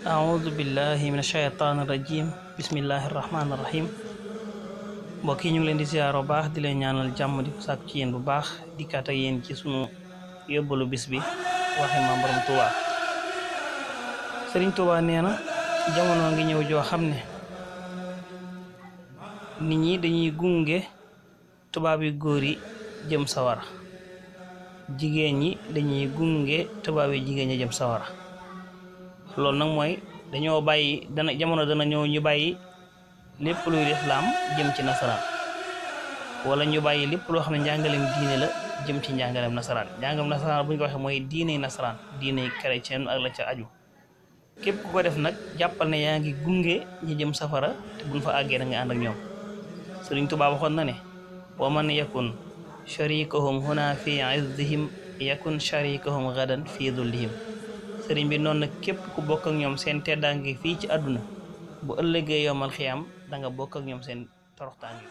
أعوذ بالله من الشيطان الرجيم بسم الله الرحمن الرحيم mbokk yi ñu ngi leen di ziar bu baax di leen ñaanal jàmm di ko sàkku ci yéen bu baax dikkaat ak yéen ci sunu yóbbalu bis bi waxe Maam Borom Touba. Sëriñ Touba nee na jamono ngi ñëw joo xam ne nit ñi dañuy gunge tubaab yu góor yi jëm sawara, jigéen ñi dañuy gunge tubaab yu jigéen ñi jëm sawara. loolu nag mooy dañoo bàyyi jamono dana ñëw ñu bàyyi lépp luy lislaam jëm ci nasaraan, wala ñu bàyyi lépp loo xam ne njàngaleem diine la jëm ci njàngaleem nasaraan. njàngaleem nasaraan bu ñu ko waxee mooy diiney nasaraan, diiney chrétien ak la ca aju. képp ku ko def nag jàppal ne yaa ngi gunge ñi jëm safara te buñ fa àggee da nga ànd ak ñoom. Sëriñ Tuubaa waxoon na ne wa man yakun sharikahum huna fi izzihim yakun sharikahum gadan fi dullihim. sëriñ bi noonu nag képp ku bokk ak ñoom seen teddaange fii ci àdduna bu ëllëgee yomal xiyam da nga bokk ak ñoom seen toroxtaange.